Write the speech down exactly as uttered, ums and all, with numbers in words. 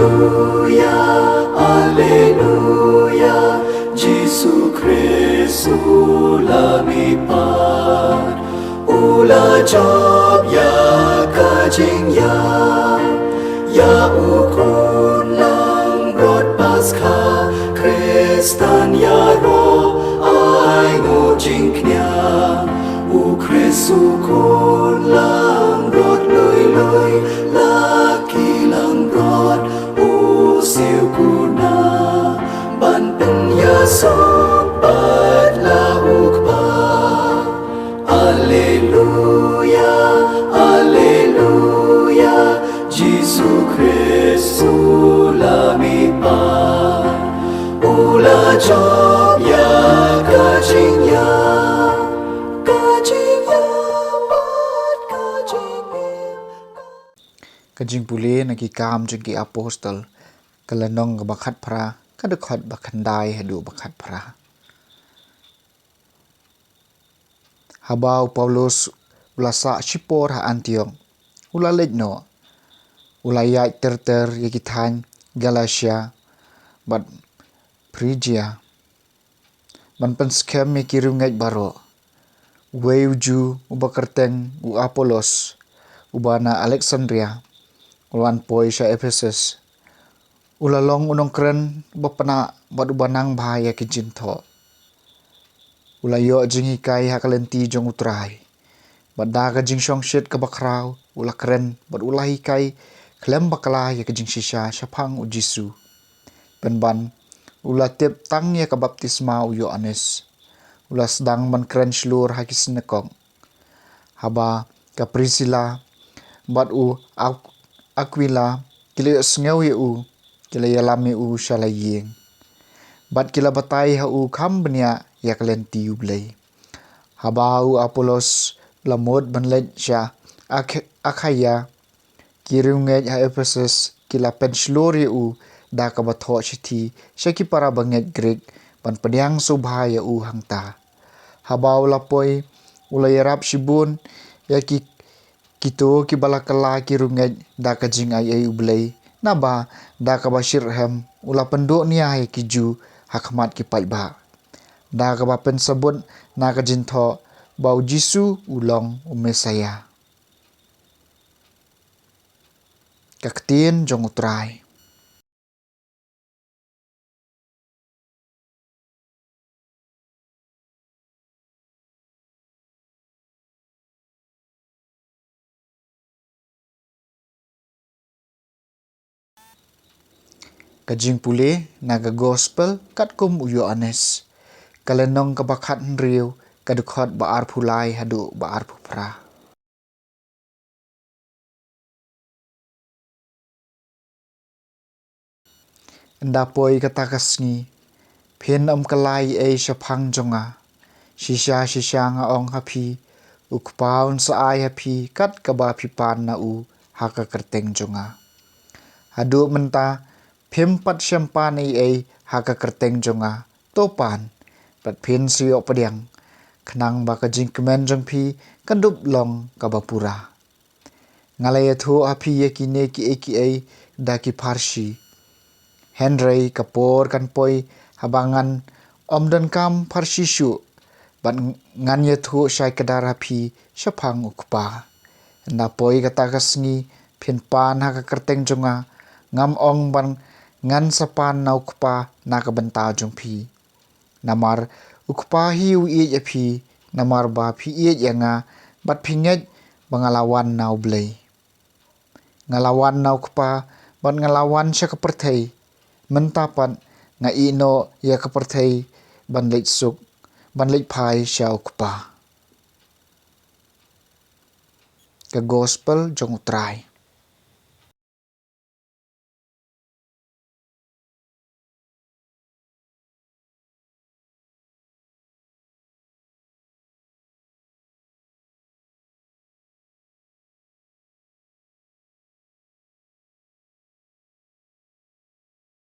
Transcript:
Alleluia, Alleluia, Jisu Khrist u la mihpat, u la jop ïa ka jingïap, ïa u khun langbrot Paskha, Khristan ïaroh ai nguh jingkñia, u Khrist u khun langbrot lui lui, la ki langbrot u siew kuna, ban pynïasoh bad la u Kpa. Alleluia, Alleluia, Jisu Khrist u la mihpat, u la jop ïa ka jingïap, ka jingïap bad ka jingim. Ka jingpule na Ki Kam jong ki Apostol, ka lynnong kaba khatphra, ka dkhot ba khyndai haduh ba khatphra. Haba u Paulus u la sah shipor ha Antiok, u la leit noh, u la ïaid ter ter ïa ki thaiñ Galatia bad Phrigia, ban pynskhem ïa ki riewngeit baroh. Uwei u Jiw uba kyrteng u Apolos, uba na Aleksandria, u la wan poi sha Ephesus. U la long u nongkren uba pnah bad uba nang bha ïa ki jingthoh. U la ïoh jinghikai ha ka lynti jong U Trai. Bad da ka jingshongshit kaba khraw, u la kren bad u la hikai khlem bakla ïa ka jingshisha shaphang U Jisu. Pynban, u la tip tang ïa ka baptisma u Ïoannis. U la sdang ban kren shlur ha ki synagog. Haba ka Prisila bad u Ak-, Akwila ki la ïohsngew ïa u, ki la ïalam ïa u sha la ïing, bad ki la batai ha u kham bniah ïa ka lynti U Blei. Haba u Apolos la mut ban leit sha Ak-, Akhaia, ki riewngeit ha Ephesus ki la pynshlur ïa u da kaba thoh shithi sha ki para bangeit Grik ban pdiang sngewbha ïa u hangta. Haba u la poi, u la ïarap shibun ïa ki, kito kiba la kylla ki riewngeit da ka jingaiei U Blei, naba da kaba shitrhem u la pynduh nia ïa ki Jiw ha khmat ki paidbah, da kaba pynsabut na ka jingthoh ba U Jisu u long u Messaïah. Ka ktien jong U Trai. Ka jingpule na ka Gospel katkum u Ïoannis, ka lynnong kaba khathynriew, ka dkhot ba arphew lai haduh ba arphew phra. Ynda poi kata ka sngi, phin ym kylla ei ei shaphang jong nga. Shisha shisha nga ong ha phi, U Kpa un sa ai ha phi kat kaba phi pan na u ha ka kyrteng jong nga. Haduh mynta phim pat shym pan ei ei ha ka kyrteng jong nga. To pan, bad phin sa ïoh pdiang, khnang ba ka jingkmen jong phi kan dup long kaba pura. Nga la ïathuh ha phi ïa kine kiei kiei da ki pharshi. Hynrei ka por kan poi haba ngan ym donkam pharshi shuh, bad ngan ïathuh shai kdar ha phi shaphang U Kpa. Ynda poi kata ka sngi, phin pan ha ka kyrteng jong nga, ngam ong ba ngan sa pan na U Kpa na ka bynta jong phi. Namar U Kpa hi u ïeit ïa phi, namar ba phi ïeit ïa nga, bad phi ngeit ba nga la wan na U Blei. Nga la wan na U Kpa, bad nga la wan sha ka pyrthei. Mynta pat nga ïeh noh ïa ka pyrthei ban leit suk, ban leit phai sha U Kpa. Ka Gospel jong U Trai.